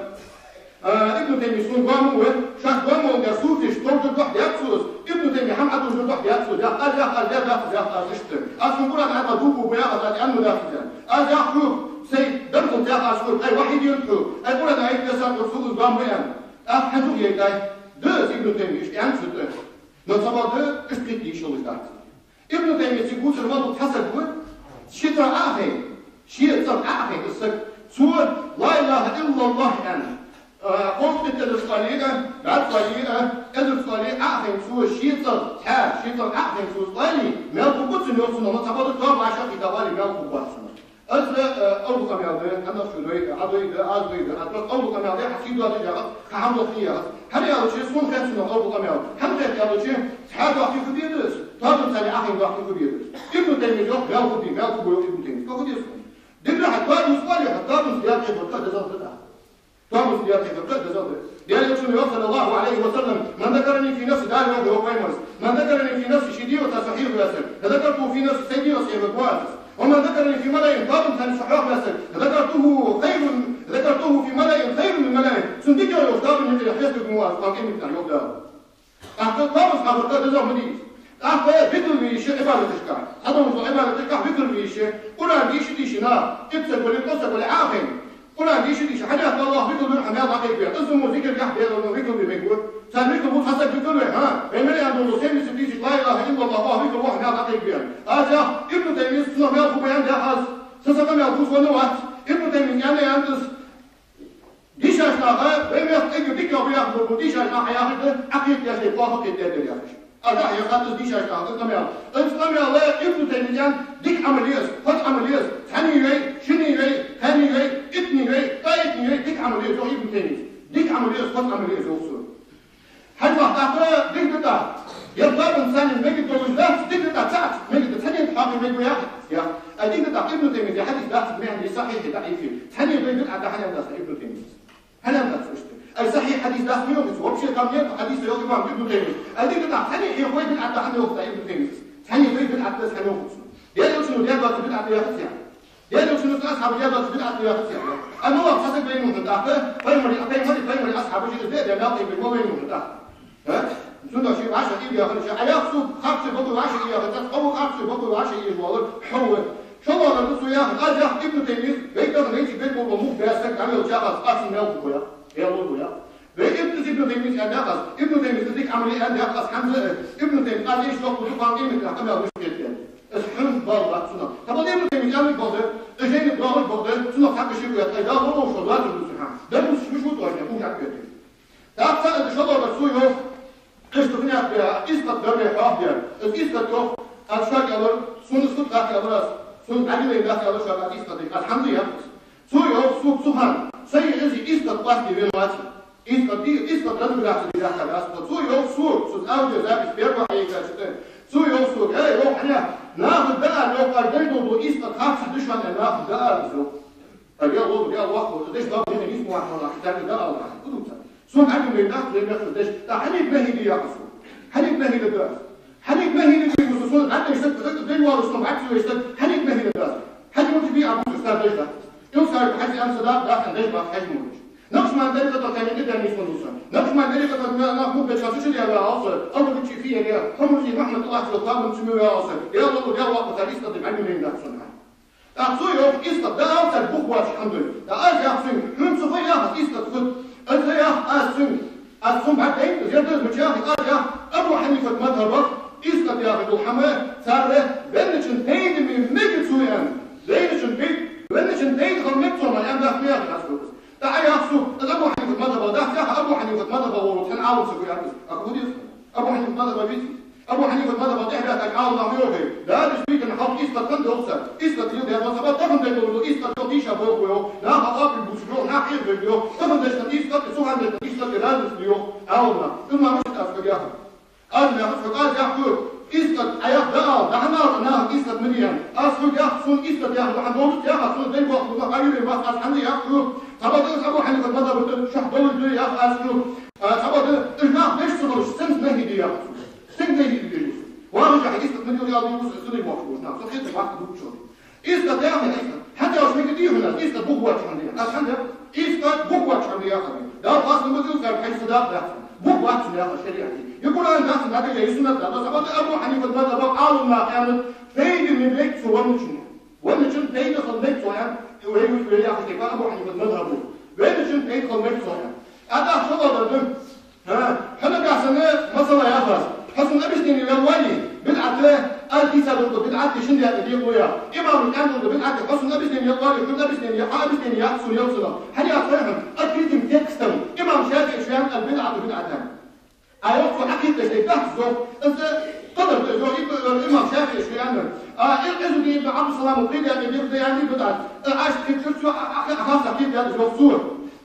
А, Ибн Таймия сона доамал ва, шоаш доамал ма дий, суфеш товдар дахьаш даьд цо из, Ибн Таймия хӀама Ӏадужар дахьаш даьд цо из, яхар аз, яхар аз, яхар аз, яхар аз, иштта. Аз хӀама Къуръан Ӏа духьал бу яхар аз, аьнна ма дац из. Аз яхар хьога, сай дархал яхар аз хьога, ай, вахьидин хьо, ай, Къуръан аят дессад хьога, со из доамал ва аьнна. ТӀаккха хьажал, яй, дай, да из Ибн Таймия, иштта аьннад цо тӀа. Но цхьабакъда, иштта кхетаде йиш йолаш дац. Ибн Таймияца гучар малув цхьа саг ва, ши цӀагӀа Ӏо а хайна, ши цӀагӀа Ӏо а хайна из саг. Цо ла илахӀа иллаллахӀ аьнна, а, кховзткъеи эзар цкъа ле а, бӀаь цкъа ле а, эзар цкъа ле а Ӏо а хайна цо ши цӀагӀа, цхьа, ши цӀагӀа Ӏо а хайна цо цкъа ле, мел хургба цунна, йоах цунах, цхьабакъда тоабаш а хетабале, мел хургбац цунна. Из, э, овла къамаьл да, хӀанз шо дой, Ӏа дой да, аз дой да, хӀанз овла къамаьл да, хьа сий доацаш яхац, хьа хӀама лохе яхац. ХӀана аьлча, сона хет цунах овла къамаьл. ХӀана хет аьлча, цхьа дохке хургда из, тоабан царна Ӏо а хайна дохке хургда из. Ибн Таймияс йоах, мел хургда, мел хургба йоах Ибн Таймияс. Фу хургда из? Деррига хьа тоабанца оале, хьа тоабанца Даьла тӀехьа баркал дезагӀа да. Тоабанца Даьла тӀехьа баркал дезагӀа да. Даьла Элчано йоах, саллаллахӀу Ӏалайхи ва саллам: «من ذكرني في نفسه», Дала йоах, йоах пайхамара: «من ذكرني في نفسه», ший дегӀаца со хьоахаваь саг, «ذكرته في نفسي», сай дегӀаца хьоахавергва аз из. «ومن ذكرني في ملأ», тоабанца со хьоахаваь саг, «ذكرته خير، ذكرته في ملأ خير من ملئه», цунна дикагӀа йолча тоабан юкъе хьестаргва аз, кхоана къематдийнахьа, йоах Дала. ТӀаккха тоабанца хьа баркал дезагӀа ма дий из. ТӀаккха викр ве йиш я Ӏибадаташка. Цхьадолча Ӏибадаташка викр ве йиш я. Къуръан дийша а дийшача, итт саг вале, ткъо саг вале, Ӏо а хайна. Къуръан дийша а дийшача, хьанех АллахӀ викр вир хьа мел дӀакхайкабе. Из мо зикар яхь бе, викр ве мегаргва. Цар викр ву цхьа саг викр ве, хӀа? Вай мел аьнна дола семьдесят тысяч ла илахӀа иллаллахӀ, викр ву хьа мел дӀакхайкабе. Аз яхар, Ибн Таймияс цунах мел хургба аьнна яхар аз. Са, са къамаьл хӀанз венна вац. Ибн Таймияс аьнна, аьннад из. Дийшача наха, вай мехка эггара дикагӀа ба яхаш бола дийшача наха яхар да, Ӏа кхетадаьча тайпара оаха кхетадаьдар яхаш. Аз хьехад из дийшача хана, из къамаьл. Из къамаьл Ибн Таймийяс, дика Ӏамал я из, хоза Ӏамал я из, цхьанне йой, шинне йой, кхаьнне йой, иттанне йой, ткъаь иттанне йой, дика Ӏамал я из, йоах Ибн Таймийяс. Дика Ӏамал я из, хоза Ӏамал я из, йоах цо. Хьажал тӀаккха, дика да тӀаккха. Ер бабан санна мегаргдолаш дац, дика да тӀаккха, цаӀ мегаргда, цхьанне тӀаккха мегаргва яхар, яхар. Ай дика да тӀаккха Ибн Таймийяс, хьадис дац, мегаргда сахьихь, даӀиф. Цхьанне дой бидӀат да хьанна дац Ибн Таймийяс. Хьанна дац иштта. Ай сахьихь хьадис дац ма йоах из, вообще там нету хьадиса, йоах имам Ибн Таймийяс. Ай дика да тӀаккха, цхьанне хьехой бидӀат да хьанна йоах Ибн Таймийяс. Цхьанне дой бидӀат да хьанна йоах цо. Даьла Элчано даь доацар бидӀат да яхац яхар. Даьла Элчано, асхьабаша даь доацар бидӀат да яхац яхар. Амма вай цхьа саг вайна хӀама тӀаккха, пайхамара, пайхамара, пайхамара асхьабаша из даь, даь мел тайпа ма вайна хӀама тӀаккха. А? Цунах ши вӀаши ийгӀа яхар, ша Ӏаяхсу харцо бакъо вӀаши ийгӀа яхар, цхьа хьо харцо бакъо вӀаши ийгӀа воаллар, хьо ва. Шоллагӏа да цо яхар, аз яхар Ибн Таймийяс, вай тахан вайцига бер бола мух баь саг дӀавелча аз, аз цун мел хургва яхар. Хьалургва яхар. Вай Ибн, Ибн Таймийяс аьнна яхар аз, Ибн Таймийяс дика Ӏамал я аьнна яхар аз, хӀанз а, Ибн Таймийяс, аз иштта йоах, дукха къематдийнахьа къамаьл мишта хет аьнна. Аз хьун бала бац цунах. Тхьабала Ибн Таймийяс аьннар бала да, из жайнаш доагӀаш бала да, цунах цхьаккха ши къоя, ай, Дала лоравеш ва, доацар да цу хьан. Дар мус миш ву тхоашна, ужа хьакхеташ. ТӀаккха цхьа а шоллагӀа цо йоах, иштта хиннад бе, искъат дар бе хьоахадаьр. Из искъат йоах, аз шоага аьлар, сона искъат хьакха аьлар аз, сона Ӏадилай даха аьлар шоага аз искъат дика. Аз хӀанз а яхар аз. Цо йоах сога цу хана, сай из искъат къоастаде венавац. Искъат ди, искъат разыграться де дахар аз. Цо йоах сога, цо аудиозапись первая хьаийкача тӀа. Цо йоах сога, эй, йоах хьона, наха дӀаала, йоах, аз дайдолду искъат харцахьа да шоана, наха дӀаала, йоах. Ай, я лола, я вахло, деш баб дина нисму ахмала, ахтарга да Аллах, кудуца. Сона хьаким бен даха, зай бехаш деш, та хьаниг нахи ди яхар сона. Хьаниг нахи да аз. Хьаниг нахи ди гуса сона, хьаниг сак, сак, дай вала сона, хьак сой сак, хьаниг нахи да аз. Хьаниг мучи би абу сар деш да. Ил сар хьаси ам садак даха деш ба хьаж мурдаш. Накъшбан тӀарикъата тани да нисму дуса. Накъшбан тӀарикъата на, на хуббе часу чили ала алса, алла бичи фи я, хамурзи Мухаммад Аллах чу кабун чими ва алса. Я лола, я вахло, та искъат ди мани да сона. ТӀаккха цо йоах, искъат да ала цар бух боацаш хӀама да. ТӀаккха аз яхар цунга, хьона ца хой яхар искъат фуд? Аз яхар аз цунга, аз цунга бӀаргадайнад, зердаз мичахьа аз яхар, Абу Хьанифата мазхӀабах искъат яхар дола хӀама, цар венначун пайда ма мегаргда цо аьнна. Венначун пайда, венначун пайда хила мег цо ма аьнна, даха ма яхар аз цунга. ТӀаккха яхар цо, аз Абу Хьанифата мазхӀабах дац яхар, Абу Хьанифата мазхӀабах вола цхьан Ӏалам саг ва яхар аз. Акхудис? Абу Хьанифата мазхӀабах виций? Абу Хьанифата мазхӀабах тӀехьабаьхкача Ӏаламнаха йоах: да, действительно, хьалха искъат хиннад йоах цар. Искъат леладаь мазхӀабах, тахан дайдолаш дола искъат йоах, тийша болх бу йоах, наха къоабал бувцаш йоах, наха хьехавергда йоах, тахан дешна искъат, цу хана дешна искъат разница да йоах Ӏаламнаха. Имам Мушит аз хьога яхар. Аз яхар, хьога аз яхар хьога, искъат Ӏа яхар да ала, да хьона ала наха искъат ма де аьнна. Аз хьога яхар, сона искъат яхар, хьона долаш яхар, сона дай боху, ма хьаюре бах, аз хьанна яхар хьога. Цхьабакъда из Абу Хьанифата мазхӀабах шоаш долаш да яхар аз хьога. А, цхьабакъда, уж нах деш ца хилча, сенца нахи де яхар цо. Сенца нахи де яхар цо. Вахаш яхар, искъат ма де ала, дийгӀус, сона бохуш бу нах. Со хетар бахьа дуккхача. Искъат яхар, искъат. ХьатӀавш мегаргдий хьона, искъат бух боацаш хӀама да. Аз хӀана да? Искъат бух боацаш хӀама да яхар. Дала хастам бу цунна, цар хьаьж садакъа дац. Бух боацаш яхар шариӀате. Я Къуръан дац, нагахь я суннат дац. Цхьабакъда Абу Хьанифата мазхӀабах Ӏаламнаха аьннад, пайда ма бег цо венначун. Венначун пайда хила мег цо аьнна, вай, вай яхача тайпара Абу Хьанифата мазхӀабо. Венначун пайда хила мег цо аьнна. ТӀаккха шоллагӀа да. ХӀа, хьона нагахь санна масала яхар аз. Хьо сона объяснени яла вале, бидӀат, аз дийца дола бидӀат шин даькъе декъалу яхар. Имамаша аьнна дола бидӀат, хьо сона объяснени яла вале, хьона объяснени я, хьа объяснени яц сона, ял сона. ХӀана яц хьона? Открытым текстом имам ШафиӀе шу яьннад, аль-бидӀату бидӀатани. А йоах цо, Ӏакъидаш тӀа дац йоах, из къадар да йоах, иб-, имам ШафиӀе шу яьннар. А, Ӏи-, Ӏиззуддин ибн Ӏабдуссалама кхы даькъе декъа да аьнна бидӀат. Э, аз кхы чур цо, а, а, а, харцахьа кхы даьд йоах цо.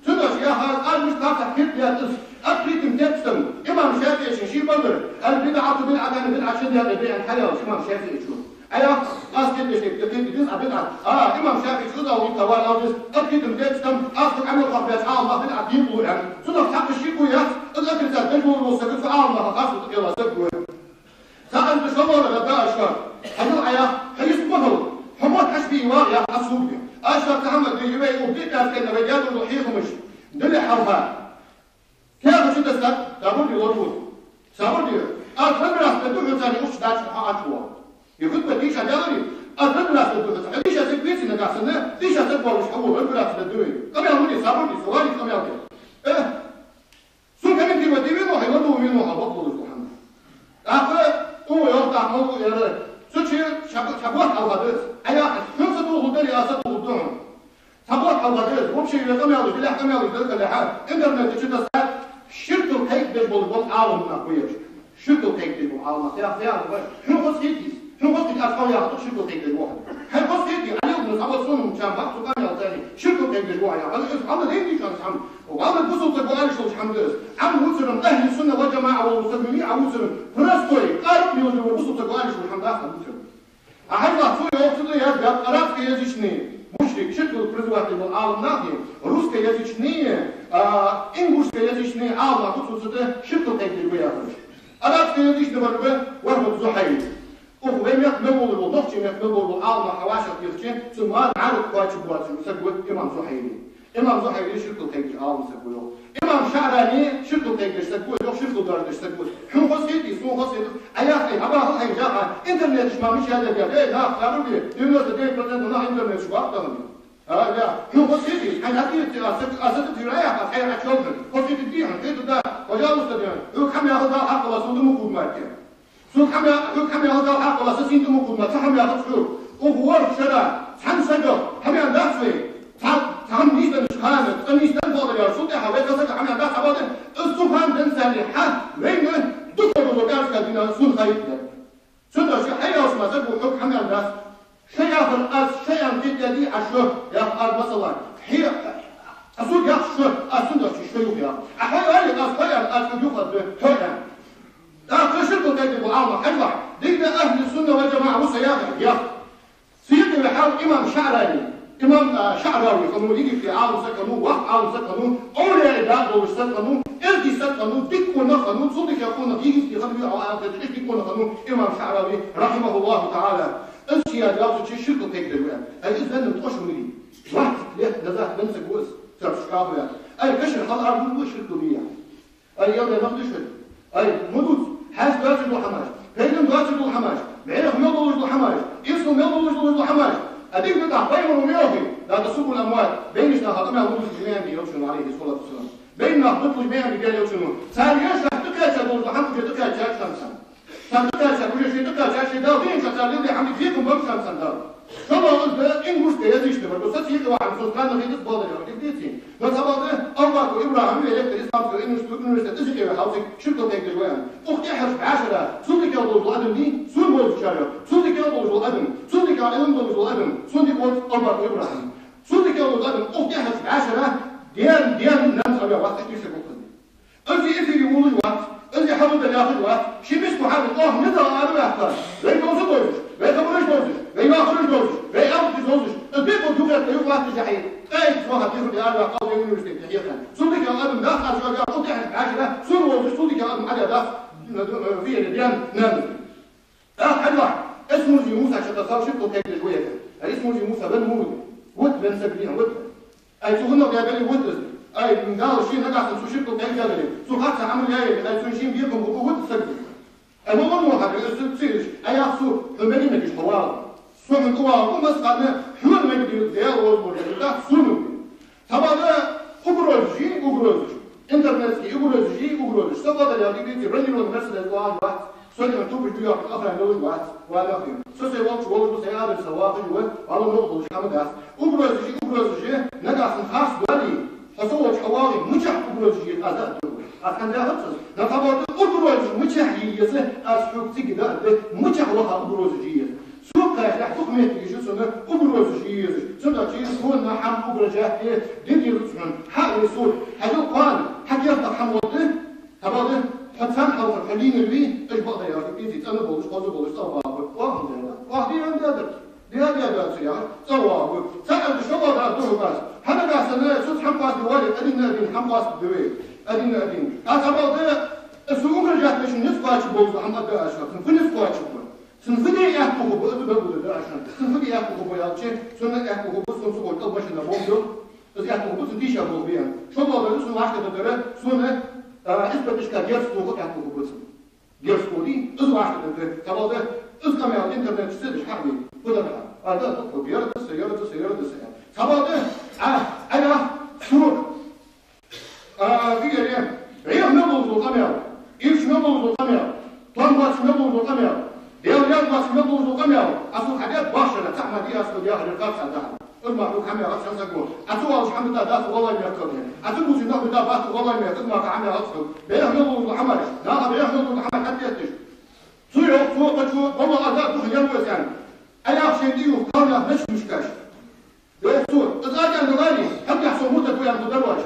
Цунах яхар, аз мишта харцахьа кхы даьд из. Открытым текстом имам ШафиӀе ший багара, аль-бидӀату бидӀатани, бидӀат шин даькъе да аьнна хьаяьлча имам ШафиӀе чу. Ӏа яхар, аз кхетадеш тайпа, кхетаде деза а бидӀат. А, имам ШафиӀе чу из оал, товар оал деза, открытым текстом, аз тха къамаьл хьоахабаьча Ӏаламнаха бидӀат декъалу аьнна. Цунах цхьаккха ши къу яц, из отрицать деш вола саг цу Ӏаламнаха харцо тӀакхелла саг ва. Цхьа аз да шоллагӀа да аз шоана. Хьажал Ӏа яхар, хьо йист ма хила, хьо мотт хьашт бе вагӀа яхар аз хьога. Аз шоана цхьа хӀама да, йивай, укх дикъаьрца кхетаде вай даь дола хьехамаш. Дили хьалха. Каьхат чу тесса, сабар де, лораву. Сабар де. Аз выбираться дергда хьоца, укх чу даьча хьо ӀочувоагӀа. Е хутба тийша даларе, аз выбираться дергда хьоца. Хьо тийша саг веце нагахь санна, тийша саг воаллаш хьо ва, выбираться дергда вай. Къамаьл ма де, сабар де, со вале къамаьл де. Э, сона комментировать де венав хьо, лораву венав хьо, бакъ волаш ва хьона. ТӀаккха, о, йоах, тӀаккха ма ву яра. Цу чу цхьа, цхьа бутт хьалха да из. Ӏа яхар, хьона сатохалургдарий, аз сатохалургда хьона. Цхьа бутт хьалха да из, вообще вай къамаьлаш, дилехь къамаьлаш далгалехьа, интернета чу тесса, ширкал кхайкадеш бола, бола Ӏаламнах ба ераш. Ширкал кхайкадеш бола Ӏаламнах, яхар, яхар, хьона хоза хетий из? Хьона хоза хетий, аз хьога яхар да ширкал кхайкадеш ва хьона. Хьайна хоза хетий, Ӏалил ибн Саъд, сона хӀама бакъ цу къамаьла царна, ширкал кхайкадеш ва хьона яхар? Из Ӏамал дийна дийшад хӀама. Ӏамал бусалба саго оалаш дола хӀама да из. Ӏамал вувцар-м, ахӀлу сунна вал джамаӀа волча саго мел а вувцар-м, простой, къаракъ мел долча бусалба саго оалаш дола хӀама дац из вувцар. А хьажал, цо йоах, цу тӀа яздаьд арабскоязычный мушрик, ширкал призывать деш бола Ӏаламнах, русскоязычный, а, ингушскоязычный Ӏаламнах, цу тӀа ширкал кхайкадеш ба яхар. Арабскоязычный вар ва Вахьб аз-Зухьайли. Укх вай мехка мел волаш вола, нохчий мехка мел волаш вола Ӏаламнах хьавӀашагӀтехача, цун мара Ӏарбий кхоачаш боацаш саг ва имам Зухьайли. Имам Зухьайли ширкал кхайкадеш Ӏалам саг ва, йоах. Имам ШаӀрани ширкал кхайкадеш саг ва, йоах, ширкал доаржадеш саг ва. Хьона хоза хетий, сона хоза хетий, Ӏа яхар, Ӏа бахал хьайна жаха, интернета чу ма мича яздаьд, эй, нах, хабар де, девяносто девять процентов нах интернета чу бакъ да хьона. А, я, хьона хоза хетий, хьайна хетий, а саг, а саг тӀа юра яха, хьай Ӏа чолга, хоза хетий дий хьона, хетий да, пожалуйста, де, хьога хӀама яхар Дала хьакъалахь, сона да ма ховргда-кх. Сона хӀама я-, хьога хӀама яхар Дала хьакъалахь, са сийна да ма ховргда-кх, цхьа хӀама яхац хьога. Укх ворхӀ шера цхьан сага хӀама яьннадац вай. Цхьа, цхьа хӀама нийсденнача хана, цкъа нийсденна бакъдар яр, цул тӀехьа вай цхьан сага хӀама яьннадац, хьабакъда, из цу хана денз царна хьа вайна дукха долча пӀаьраска дина сона хайта дар. Цудухьа хьайна аьлча ма саго хьога хӀама яьннадац. Шо яхар аз шо аьнна кхетаде Ӏа шо, яхар аз масала. Хье, аз хьога яхар шо, аз цудухьа шо юха яхар. Ӏа хьо аьле, аз хьо аьнна, аз хьога юха аргда хьо аьнна. ТӀаккха ширкал кхайкадеш бола Ӏаламнах хьажалахь, дика да, ахӀлу сунна вал джамаӀа ва со яхар, яхар. Цу юкъе вахар имам ШаӀрани, имам, а, ШаӀрави хиннав, Египте Ӏалам саг хиннав, воккха Ӏалам саг хиннав, овлияий дакъа долаш саг хиннав, эздий саг хиннав, дика къонах хиннав, цул дикагӀа къонах Египте хиннавий, Ӏа аьнна, дикагӀа къонах хиннав имам ШаӀрави, رحمه الله تعالى. Из ший яздалча ширкал кхайкадеш ва аьнна. Ай, из венна тӀош ма вий. Двадцать лет назад венна саг ва из, цар шкафа яхар. Ай, кашара хьалъаргвар ва ширкал вий яхар. Ай, яле нах душар. Ай, ма дувца, хьаьша доацаш дола хӀамаш, пайдана доацаш дола хӀамаш, бӀеха мел долаш дола хӀамаш, ирсал мел долаш дола хӀамаш. А дика да тӀаккха пайхамара ма йоахий, لا تسبوا الأموات, байнача наха къамаьл ма дувцалаш, ма аьннадий Элчано, عليه الصلاة والسلام. Байна нах дуталаш, ма аьннадий Даьла Элчано. Цар еш шоашта тӀакхаьча долаш дола хӀама уж тӀакхаьчача хана санна. Цар тӀакхаьчача, уж шоай тӀакхаьчача, шоай Дала дийнача хана цар леладаь хӀама дика хӀама ба шоана санна Дала. ШоллагӀа из да ингушскоязычный вар, со цига вахар, сона странно хетац, бакъдар яр, дика деций. Но цхьабакъда Албаков ИбрахӀим, ректор Исламского институ-, университета, из юкъе вахар, цхьа ширкал кхайкадеш ва аьнна. Укх тӀехьарча бӀаьшера цул дикагӀа долаш вола адам вий, сона вовзачарех, цул дикагӀа долаш вола адам, цул дикагӀа Ӏилма долаш вола адам, сона дика вовз Албаков ИбрахӀим. Цул дикагӀа долаш вола адам укх тӀехьарча бӀаьшера ден, ден нанас а ваь вац, иштта саг ва-кх из. Из эфире волаш вац, из хьалха дар яхаш вац, ший миска хьарам, оаха низагӀа ара ваьккха, вай довза довзаш, вай хабараш довзаш, вай вахараш довзаш, вай аьлча довзаш, из бекъо духетта юха латташ хье, ткъаь итт ваха дихар ара ваьккха, вай университете хьехар. Цул дикагӀа адам дац, аз шуга яхар, укх тӀехьарча бӀаьшера сона вовзаш, цул дикагӀа адам Ӏа дац, э, виъ ден нанас. ТӀаккха хьажалахь, Эсмурзий Муса шаккха сов ширкал кхайкадеш ва яхар. Ай, Эсмурзий Муса венна ма вий? Вита венна саг вий, вита. Ай, цу хӀанах дӀабеле вита из. Ай, Дала ший нагахьа санна цо ширкал кхайкадале, цо харцахьа Ӏамал яь яле, ай, цунна шийна бекхам ба, вита саг вий. Ай, ма венна ва хьа, из ца йиш. Ай, ях цо, хьо мегий-мегаш хьо вагӀа. Со хьона тӀавагӀа, масса хана хьона мегий, Даьла возбур, дац сона. Цхьабакъда угрозаш, угрозаш. Интернетские угрозаш, угрозаш. Со бакъдар яр, дика деций, бронированный Мерседес оалаш вац. Со дика тупаш дӀайоаккхаш охрана йолаш вац. Ва нахуй. Со сай волча волаш ва, сай адрес вахаш ва, валла мукъа долаш хӀама дац. Угрозаш, угрозаш, нагахьа санна харц доале, хьо со волча хьо вагӀе, мичахьа угрозаш я, аз дӀа а дергда. Аз хӀанз яхац аз. Но цхьабакъда угрозаш мичахьа я еза, аз хьога цига дӀа а ду, мичахьа ваха угрозаш я еза. Сога кхаьчача дукха моттигаш я сона угрозаш е езаш. Цудухьа сона хӀама угрожать де дезац хьона. Хьа а вай сога, хьажал кхоана, хьа керта хӀама вале, цхьабакъда, хьо царна хьалхара хьо лийнар вий, уж бакъдар яхар, из цӀена болаш, хоза болаш, цӀа вагӀа. Оаха ма деза. Оаха дийна дезар. Деза, деза, деза яхар, цӀа вагӀа. Цхьа а шо вагӀа духьал бац. Хьа нагахьа санна, со цхьан кхоастам вале, один на один, цхьан кхоастам да вай. Один на один. А цхьабакъда, со угрожать деш низ кхоачаш болаш хӀама да аз шоана. Фу низ кхоачаш ба? Цун фу де аьттув хургба, из белгалдергда аз шоана. Цун фу де аьттув хургба аьлча, цунна аьттув хургба, цун цу гӀолла кӀал машина болх бу. Из аьттув хургба цунна тийша болх бе аьнна. ШоллагӀдар, цунна вӀаштӀехьдаргдар, сона, а, из поддержка герз тоха аьттув хургба цунна. Герз тоха, из вӀаштӀехьдаргдар. Цхьабакъда, из къамаьл интернета чу ца деш хьа а вий, фу дар хьа? А, да, да, фу, яр да са, яр да са, яр да са. Цхьабакъда, а, а, я, цо А, вигаре, бӀеха мел долаш дола къамаьл, ирча мел долаш дола къамаьл, товш боацаш мел долаш дола къамаьл, Даьла раьза боацаш мел долаш дола къамаьл, аз цунга хьадаьд бахьан, цхьа хӀама дий аз хьога яхар, харцахьа дахьа. Из мара хьога хӀама яхац хьона саго. Ӏа ца оалаш хӀама да дац гӀалгӀай мехка. Ӏа ца дувцаш нах да дац гӀалгӀай мехка, из мара хӀама яхац хьога. Бехк мел долаш дола хӀамаш, наха бехк мел долаш дола хӀамаш хьатӀадетташ. Цо йоах, цо кхачо, валлахӀи, аз духьал яр вай царна. Ӏа яхаш шоай тӀа юха кхалнах нача душкаш. Йоах цо, из аз аьнна даларе, хьогахьа со муртад ва аьнна хургдар оаш.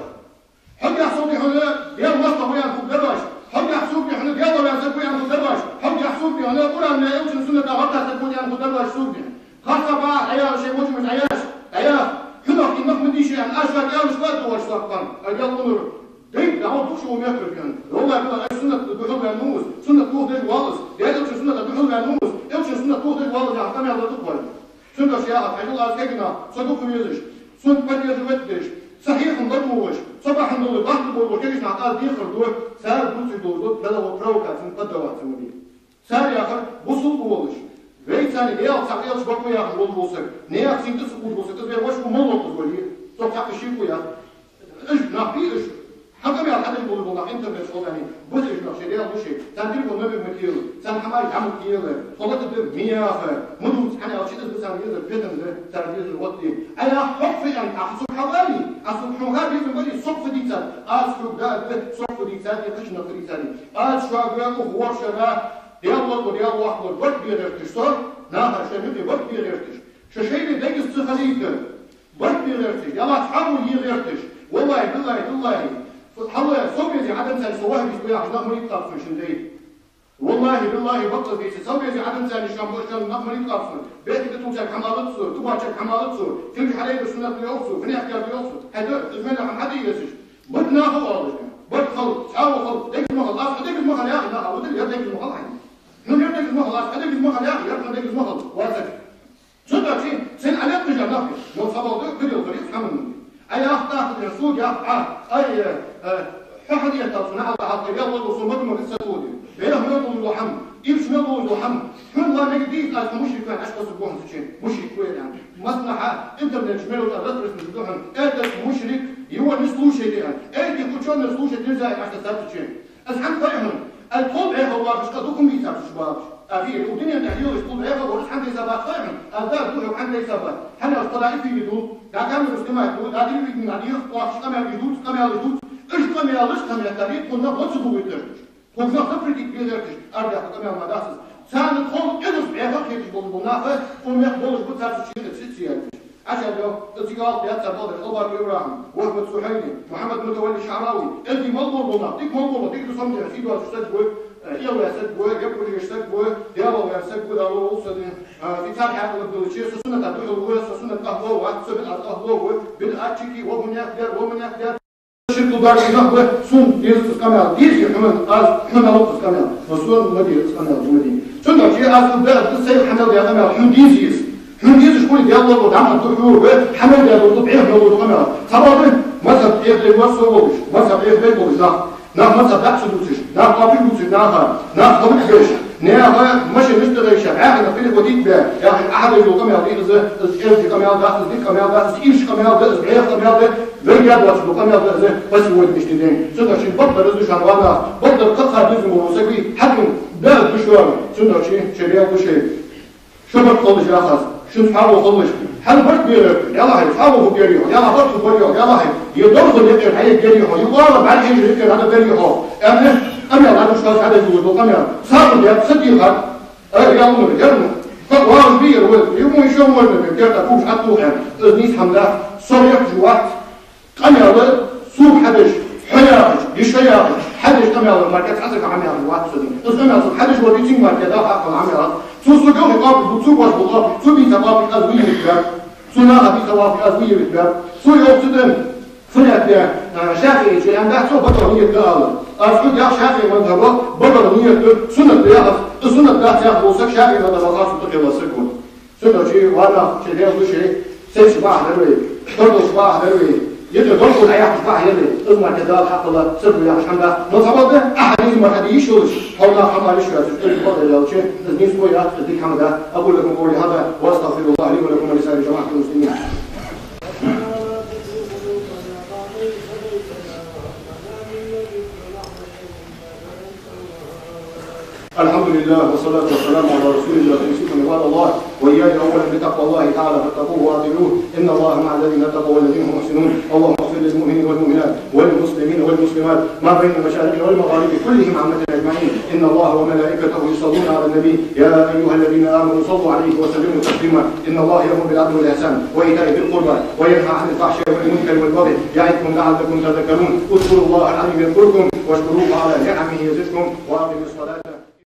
Хьогахьа со, дий хьона, Даьла моастагӀа ва аьнна хургдар оаш. Хьогахьа сога, дий хьона, Даьла ваьнна саг ва аьнна хургдар оаш. Хьогахьа сога, дий хьона, Къуръана, Элчан сунната гӀаттача саг ва аьнна хургдар оаш сога, дий хьона. Харцахьа бахьа Ӏа яьлча шоай мужа-мужа Ӏа яьш, Ӏа яьх, хьунах кхы нах ма дийша аьнна, аз шуга аьлча ва дуваш саккхан. Ай, Даьла къунур, дай, дӀахо дукха шу мехкарган. ВаллахӀи, биллахӀи, ай суннат духьал ваьнна ва из, суннат дохадеш воалл из, Даьла Элчан суннат духьал ваьнна ва из, Элчан суннат дохадеш воалл из, яха къамаьл да дукха вай. Цудухьа яхар хьажал аз кегий нах, со дукха везаш, сона поддерживать деш, са хьехам ладувгӀаш, со бахьан долаш латта болаш кегийча наха аз дехар ду, цар дувцаш долаш дола провокацена поддаваться ма де. Цар яхар бусалба волаш, вай царна Даьла цхьа элча бакъо яхаш вола саг, наьха сийна тӀа ца кхувш вола саг, из вай воша ва моллагӀа из вале, со цхьаккха шеко яц. Уж нах бий уж? Хьа къамаьл хьадеш бола нах интернет чу хьалдани, бус уж нах, шоай Даьла ва шоай. Царна телефон номер ма кела, царна хӀамаш дӀа ма кела, хьо латта да ма яха, ма дувца, хӀана аьлча из да царна везар, бетам да царна везар, вот и. Ӏа яхар хьо фу аьнна, Ӏа сога хьавале, Ӏа сога хьона ха безам бале, сога фу дийцад, аз хьога да а да, сога фу дийцад, кхыча наха фу дийцад. Аз шуга укх ворхӀ шера, Даьла лоархӀ, Даьла лоархӀ, барт бе гӀерташ со, наха шоай юкъе барт бе гӀерташ. Шо шоайла дегаза ца хилийта, барт бе гӀерташ, ялат хьагӀо е гӀерташ. ВаллахӀи, биллахӀи, таллахӀи. Хьал совбезе Ӏадамцара со вахӀабист ва яхаш нах ма литкъаб сона шун дай. ВаллахӀи, биллахӀи, бакъдолаш дийца, совбезе Ӏадамцара шоана бо шоана нах ма литкъаб сона. Бехке тӀатуллачарга хӀама алац цо, тӀабоагӀачарга хӀама алац цо, тилга хьалайбар суннат да йоах цо, фуннахьа да йоах цо. ХӀаьта из мел хӀама хьаде езаш. Барт наха оалаш, барт хила, цхьавола хила, дегаза ма хила, аз хьа дегаза ма хила яхе, наха, вот я дегаза ма хила хьайна. Ну, я дегаза ма хила, аз хьа дегаза ма хила яхе, я хьа дегаза ма хила, вацар. Цудухьа царна Ӏа лаьтташ а нах, но цхьабакъда кхы дел хилийта хӀама. Ай, ах, тӀаккха сога яхар Ӏа, ай, э, э, хьо хьаде еттал сона, Аллахь хьалха, я Аллахь, со ма-, ма-, ма-, ца тоде. Бехк мел долаш дола хӀама, ирча мел долаш дола хӀама. Хьона ла мегаргдий, аз хьо мушрик ва аьнна, Ӏа кхоссаргва хьона цу чу. Мушрик ва аьнна. Маслахьа, интернете мел ца распространить ду хьона. Этот мушрик, его не слушайте аьнна. Этих учёных слушать нельзя аьнна, Ӏа кхоссаргва цу чу. Аз хӀана хой хьона? Аз тхол бӀеха вахаш, къа дукха мийца ца бабаш. А фи, у дунен тӀа йолаш тхол бӀеха вахаш хӀана тайса бац хой хьона? Аз да духьал хӀана тайса бац? ХӀана аз фотографии ду, да камеру снимать ду, да телевидение дӀадех, вахаш къамаьл иш дувц, къамаьл иш дувц. Уж къамаьлаш, къамаьл тари, тхона гӀо ца дугӀийтараш. Тхога запретить бе гӀерташ, ардахьа къамаьл ма дац из. Царна тхол кӀезига бӀеха хеташ бола, бола нах, укх мехка болаш ба, царца чура ца, ца яьлча. Ӏа ша дов, цига алапа яц цар бакъдар, Албаков ИбрахӀим, Вахьбат Сухьайли, Мухьаммад Мутавалли ШаӀрауи, эздий мел бола нах, дика мел бола, дика ду сомдех, сий доацаш саг ва, э, элваь саг ва, гепкъулеш саг ва, Даьла ваьнна саг ва, Дала вовза царна, э, и цар хьаькъал долча, со сунната духьал ва, со суннат тӀа ва, вац, со бидӀат тӀа ва, бидӀатчики, ва хӀунех дер, ва хӀунех дер. Ширк дар из нах ба, сона дезац из къамаьл. Дезий хьона, аз хьона алац из къамаьл. Но сона ма деза из къамаьл, ма деза. Цудухьа аз да, да, сайх хьа мел даь къамаьл, хьона деза из. Хьона дезаш хуле, Даьла лоархӀ, дӀа ма духьал ва, хьа мел даь дола бӀеха мел дола къамаьл. Цхьабакъда, мазхӀаб тӀехьа дайна ва со волаш, мазхӀаб тӀехьа болаш нах. Нах мазхӀаб дӀа ца дувцаш, нах кхоабаш дувцаш, наха, нах хӀалакбеш, наьха машенаш тӀа гӀайша, бӀаьханна перехватить бе, яхаш, Ӏа хьадеш дола къамаьл да из, из кӀезига къамаьл дац, из дика къамаьл дац, из ирча къамаьл да, из бӀеха къамаьл да, вайга доацаш дола къамаьл да из по сегодняшний день. Цудухьа шун бакъдар из да шоана, ва нах, бакъдар кхы а ха дезаш вола саг вий, хьаким да из да шоана. Цудухьа шоай Даьла ва шоай. Шо барт хилалаш яхаш, шун цхьавола хилалаш. Хьа барт бе гӀерташ, Даьлахьа, цхьавола хургьяр хьо, Даьлахьа, барт хургбар хьо, Даьлахьа. Е дорхо лекхера хьаергьяр хьо, е оагӀора бӀаргхьежа лекхера хьадаргьяр хьо. Аьнна, къамаьл дӀадувцаш хьадеш дола къамаьл. Сабар де, са дийхар. Ай, я умар, я умар. Как важно бир, вот, ему ещё можно, как я так уж оттухаем. Из нийса хӀама дац, со рехча вац. Къамаьл сога хьадеш, хьо яхаш, е шо яхаш, хьадеш къамаьл мара кхы цхьа сага хӀама яхаш вац со дин. Из къамаьл сога хьадеш вар, цунга мара кхы Даьла хьакъ хила хӀама яц. Цо сога гӀо къоабалдеш, цо гӀо къоабалдеш, цо бийца къоабалдеш аз вуйвит баьб. Цо наха бийца къоабалдеш аз вуйвит баьб. Цо йоах цу ден, фу яхад, а, ШафиӀийчо аьнна дац, цо бакъдар нийят да ала. Аз хьога йоах, ШафиӀий мазхӀаба бакъдар нийят да, суннат да яхаш, из суннат дац яхаш вола саг ШафиӀий мазхӀаба хасу тӀа хила саг ва. Цудухьа, ва нах, шоай Даьла ва шоай, сецаш бахьа дар вай, тардолаш бахьа дар вай, е тӀа дорхо дӀаяхьаш бахьа яр вай, из мара кхы Даьла хьакъ хила саг ва яхаш хӀама дац. Но цхьабакъда, ахьа деза мара хьаде йиш йолаш, хьо нах хӀама ала йиш яц, из бакъдар яьлча, из нийса ва яц, из дика хӀама дац. أقول لكم قولي هذا وأستغفر الله لي ولكم ولسائر جماعة المسلمين. الحمد لله والصلاة والسلام على رسول الله. عباد الله، وإياي أولا بتقوى الله تعالى فاتقوه وأطيعوه. إن الله مع الذين اتقوا والذين هم محسنون. اللهم اغفر للمؤمنين والمؤمنات والمسلمين والمسلمات ما بين المشارق والمغارب كلهم عامة أجمعين. إن الله وملائكته يصلون على النبي. يا أيها الذين آمنوا صلوا عليه وسلموا تسليما. إن الله يأمر بالعدل والإحسان وإيتاء ذي القربى وينهى عن الفحشاء والمنكر والبغي يعظكم لعلكم تذكرون. اذكروا الله العظيم يذكركم واشكروه على نعمه يزدكم وأقيموا الصلاة.